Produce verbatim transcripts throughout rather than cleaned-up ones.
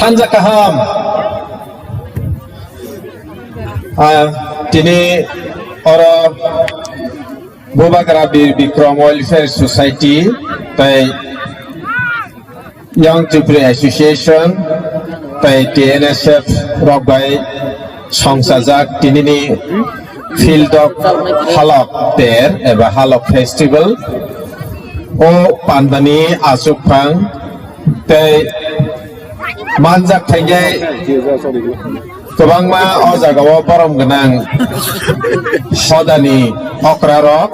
Anja kaham. Ah, tini oro Bubagra Bir Bikram Welfare Society tai Young Tripura Association tai T N S F rok bai songchajak tinini Field of Halok Ter eba Halok Festival o pandani achukphang tei manjak thaigai kwbangma o jagao borom gwnang hodani okrarok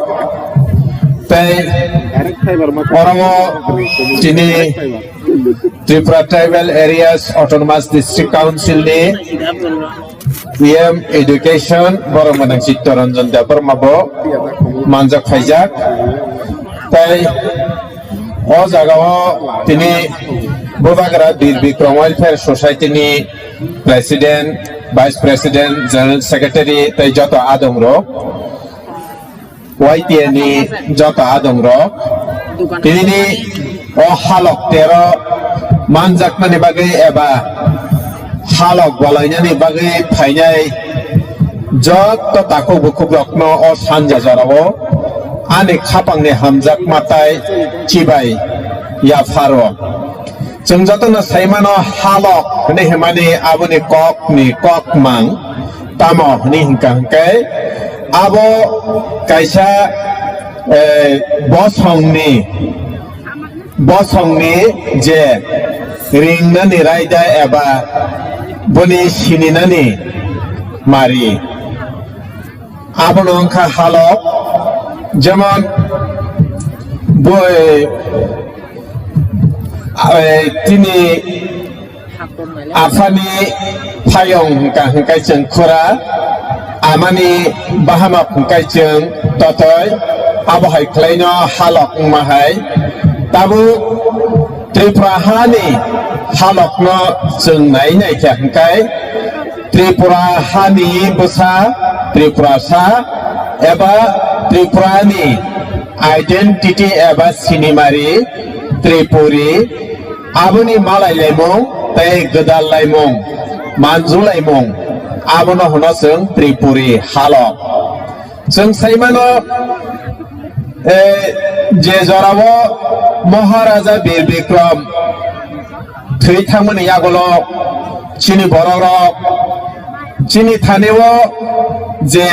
tei oro tini Tripura Tribal Areas Autonomous District Council ni E M Education borom gwnang Chittoranjan Debbarma bo manjak phaijak. Tai o jagao tini Bubagra Bir Bikram Welfare Society ni President, Vice President, General Secretary tai joto adong rok. Y T A ni joto adong rok tinini o halok tero manjakmani bagwi eba halok bolainani bagwi phainai joto takhuk bukhuk rokno o sanja jorao ani khapangni hamjakma tai chibai yapharo. Chwng jotono saimano halok hwnwi hwnmani aboni kokni kokmang tamo hwnwi hwnkha hwnkhe abo kaisa, eh, bosongni, bosongni je ringnani raida eba boni sininani mari. Abono wngkha halok, jemon boi, eh, tini aphani phayong hwnkha hwnkhe chwng khura, amani bahamak hwnkhe chwng totoi, abo hai khlaino halok wngma hai. Tabuk Tripura hani halokno chwng nai naikha hwnkhe Tripura hani bwsa, Tripurasa eba Tripurani identity eba sinimari Tripuri, aboni malai laimung tei gwdal laimung, manju laimung, abono hwno chwng Tripuri halok. Chwng saimano, eh, je jorao Maharaja Bir Bikram thwi thangmani yagulo chini bororok chini thanio je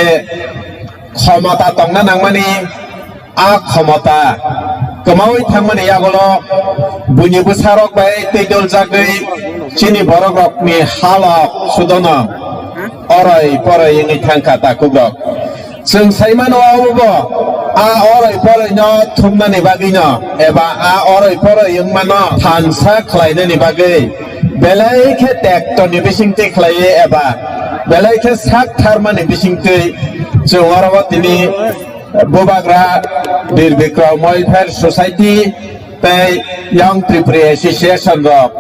khomota tongna nangmani, a khomota kwmaui thangmani yagulo buini bwsarok bai twidoljagwi chini borokrokni halok sudono oroi poroi wngwi thangkha takukrok. Chwng saimano abobo a oroi poroino thumnani bagwino eba a oroi poroi wngmano thansa khlainani bagwi belai khe tektoni bisingtwi khlaiwi eba belai khe sak tharmani bisingtwi chwng oro o tini Bubagra Bir Bikram Welfare Society tei Young Tripuri Association rok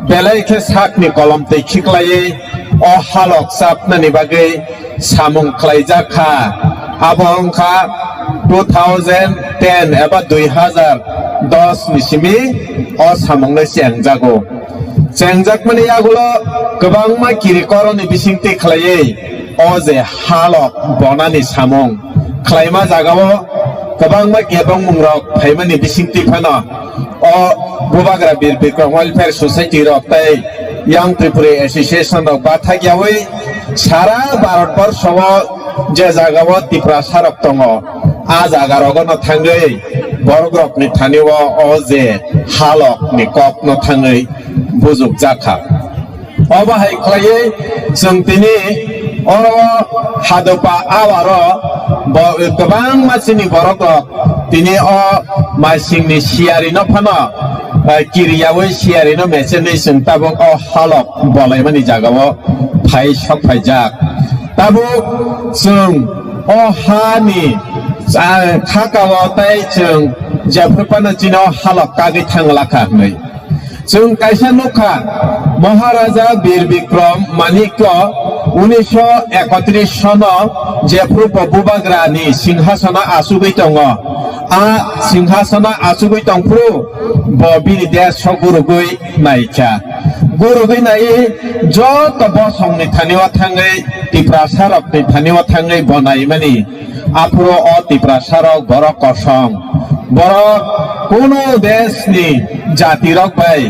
belai khe sakni kolom twi khiklaiwi o halok chapnani bagwi samung khlaijak kha. Abo wngkha two thousand ten eba dui hazar dos ni simi o samungno chengjago. Chengjakmani yagulo kwbangma kirikoroni bisingtwi khlaiwi o je halok bonani samung khlaima jagao kwbangma kebengmungrok phaimani bisingtwi phano o Bubagra Bir Bikram Welfare Society rok tei Young Tripuri Association rok bathakyawi sara Bharat borsho o je jagao Tiprasa rok tongo, a jaga rogono thangwi borokrokni thanio o je halokni kokno thangwi bujukjakha. Obo hai khlaiwi chwng tini oro hadopa awaro bo kwbangma chini borokrok tini o maisingni siyarino phano, eh, kiriyawi siyarino mechenwi chwng tabuk o halok bolaimani jagao phai sok phaijak. Tabuk chwng o hani, ah, khakao tei chwng jephru phano chini o halok kagwi thang lakha hwnwi. Chwng kaisa nukha, Maharaja Bir Bikram Manikya unisho ekotris sono jephru bo Bubagrani singhasono achugwi tongo. A singhasono achugwi tongphru bo bini desh sogurugwi naikha. Gurugwi nai joto bosongni thani o thangwi, Tiprasa rokni thani o thangwi bo naimani. Aphuru o Tiprasa rok borok kosong. Borok kunu deshni jati rok bai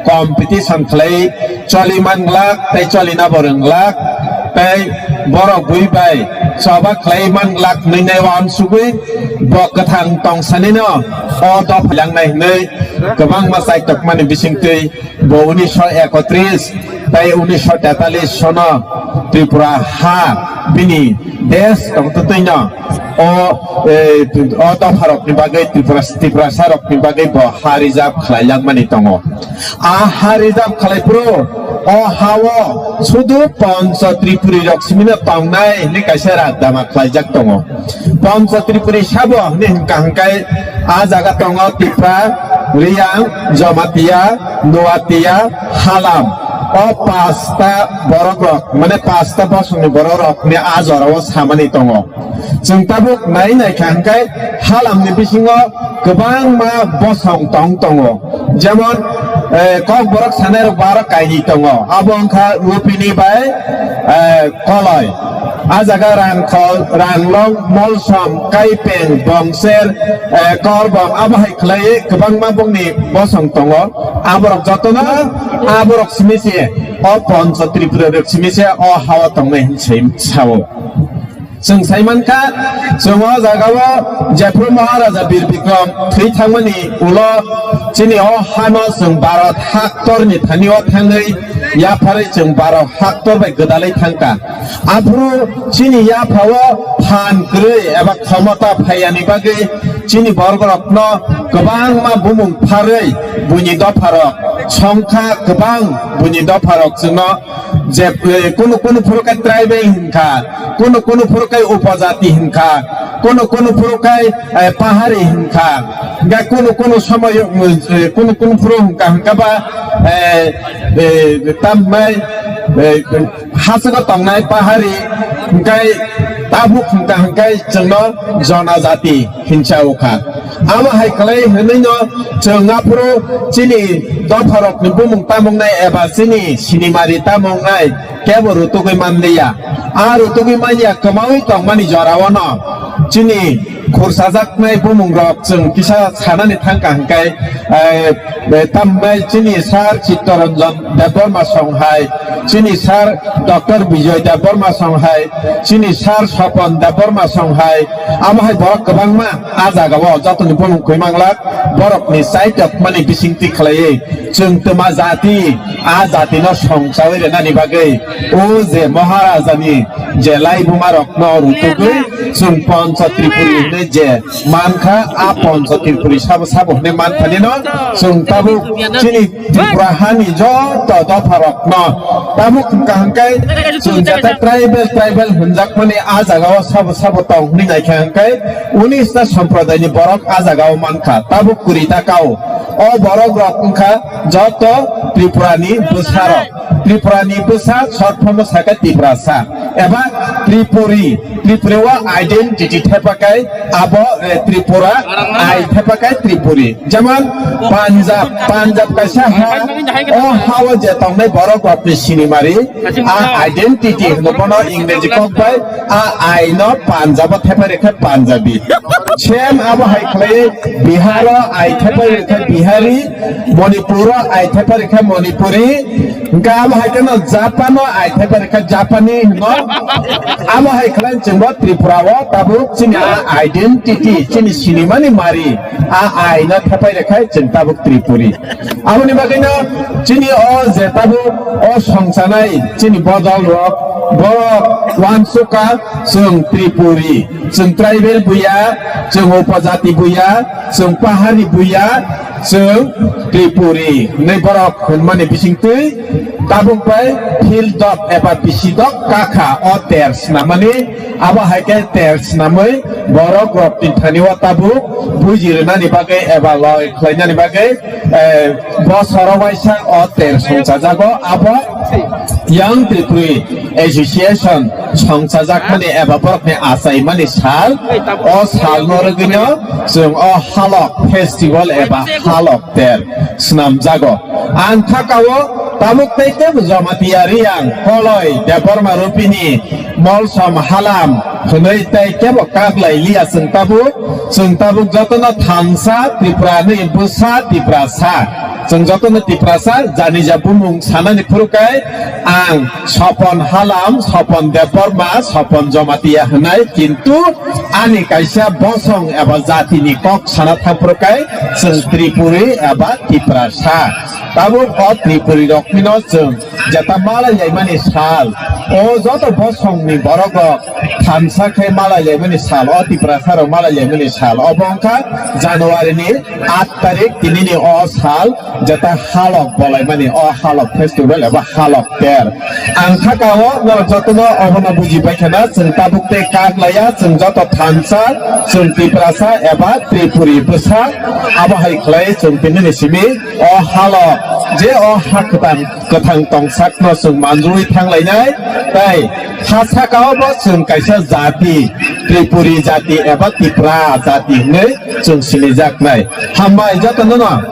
competition khlai choli man glak tei cholina bo rwng glak tei borok bui bai choba khlai man glak hwnwi nai uansugwi bo kwthang tongsanino o dopha yangnai hwnwi kwbangma chaitokmani bisingtwi bo unisho ekotris tei unisho tetalis sono Tripura ha bini desh tongtwtwino o, eh, o dopharokni bagwi Tripura, Tiprasarokni bagwi bo ha reserve khlailakmani tongo. A ha reserve khlai phuru o ha-o sudu Poncho Tripuri rok simino tongnai hwnwi kaisa ragdama khlaijak tongo. Poncho Tripuri sabo hwnwi hwnkha hwnkhe a jaga tongo Tipra, Riyang, Jamatia, Nuatia, Halam. O pasta borok rok, mane pasta bosongni borok rok ni a jora o samani tongo. Chwng tabuk nai nai kha hwnkhe Halam ni bisingo kwbangma bosong tong tongo. Jemon, eh, Kokborok sanai rok baro kainwi tongo. Abo wngkha Lupini bai, eh, Koloi. A jaga Rangkhol, Ranglong, Molsom, Kaipeng, Bongser, eh, Korbong, abo hai khlaiwi kwbangma bongni bosong tongo. Aborok jotono, aborok simi se, o Poncho Tripura rok simi se, o ha-o tongnai hwn sai sao. Chwng sai mankha, chwng o jaga-o jephru Maharaja Bir Bikrom thwi thangmani ulo chini o hano chwng Bharat haktorni thani o thangwi yapharwi chwng Bharat haktor bai gwdalwi thangkha. Aphuru chini yapha-o phan kwrwi eba khomota phaiyani bagwi chini borok rokno kwbangma bumung pharwi buini dopha rok songkha, kwbang buini dopha rok chwngno je, eh, kunu kunu phuru khe tribal hinkha, kunu kunu phuru khe upajati hinkha, kunu kunu phuru khe, eh, pahari hinkha, hingkhe kunu kunu somoyo, eh, kunu kunu phuru hinkha, hinkha ba, eh, eh, tambai, eh, hachwgo tongnai pahari, hingkhe tabuk hinkha, hingkhe chwngno jonajati hinsa ukha. Abo hai khlai hwnwi no chwng aphuru chini dopharokni bumung tamungnai eba chini sinimari tamungnai kebo rutugwi manliya. A rutugwi manya kwmawi tongmani jorao no chini khursajaknai bumung rok chwng kisa sanani thangkha hwnkhe, eh, eh, tambai chini sir Chittaranjan Debbarma song hai, chini sir Doctor Bijoy Debbarma song hai, chini sir Sopon Debbarma song hai, amo hai borok kwbangma a jagao jotoni bumung kwi manglak, borokni chaitok mani bisingtwi khlaiwi chwng twma jati, a jatino songchawi rwnani bagwi o je Maharajani je laibuma rokno rutugwi chwng Poncho Tripuri hinwi je mankha, a Poncho Tripuri sabo sabo hinwi mankhanino chwng tabuk chini Tripura hani joto dopha rokno tabuk kaham khe chwng jata tribal, tribal hwnjakmani a jagao sabo sabo tong hwnwi naikha hwnkhe unis ta somprodaini borok a jagao mankha, tabuk kuri ta kao. O borok rok wngkha joto Tripura ni bwsa rok. Tripura ni bwsa short form o sakha Tiprasa eba Tripuri. Tripuri o identity thepakai abo, eh, Tripura, ai thepakai Tripuri. Jemon Punjab, Punjab kaisa ha, o ha o je tongnai borok rokni sinimari, a identity hwno bono Ingreji kok bai, a ai no Punjab o thepai rwkha Punjabi. Same abo hai khlai Bihar o ai thepai rwkha Bihari, Manipur o ai thepai rwkha Manipuri, hwnkhe abo hai kheno Japan o ai thepai rwkha Japani hwno. Abo hai khlai chwngbo Tripura o tabuk chini a identity, chini sinimani mari, a ai no thepai rwkha chwng tabuk Tripuri. Aboni bagwino chini o je tabuk o songchanai chini bodol rok, borok uansukha chwng Tripuri, chwng tribal buya, chwng upajati buya, chwng pahari buya, chwng Tripuri hwnwi borok hwnmani bisingtwi tabuk bai phil dok eba bisi dok kakha o ter snamani. Abo hai khe ter snamwi borok rokni thani o tabuk buji rwnani bagwi eba loi khlainani bagwi, eh, bosoro waisa o ter songchajago. Abo Young Tripuri Association songchajakmani eba borokni achaimani sal, o salno rwgwino chwng o halok festival eba halok ter snamjago. Ang thaka o Tabuk tei kebo Jamatia Riang, Koloi, Debbarma Rupini, Molsom Halam hwnwi tei kebo kak lai liya chwng tabuk. Chwng tabuk jotono thansa, Tripurani bwsa, Tiprasa. Chwng jotono Tiprasa, janija bumung sanani phuru khe ang Sopon Halam, Sopon Debbarma, Sopon Jamatia hwnwi, kintu ani kaisa bosong eba jatini kok sana thang phuru khe chwng Tripuri eba Tiprasa. Tabuk o Tripuri rok phino chwng jeta malai laimani sal, o joto bosongni borok rok thansa khe malai laimani sal, o Tiprasa rok malai laimani sal, obo wngkha January ni aat tarik, tinini o sal, jeta halok bolaimani, o halok festival eba halok ter. Ang sakao norok jotono obono buji baikha na, chwng tabuk tei kak laiya, chwng joto thansa, chwng Tiprasa eba Tripuri bwsa, abo hai khlai chwng tinini simi o halo, je o ha kwthang, kwthang tong sakno chwng manjui thang lainai, tei ha sakao bo chwng kaisa jati, Tripuri jati eba Tipra jati hwnwi chwng sinijaknai. Hambai jotono no.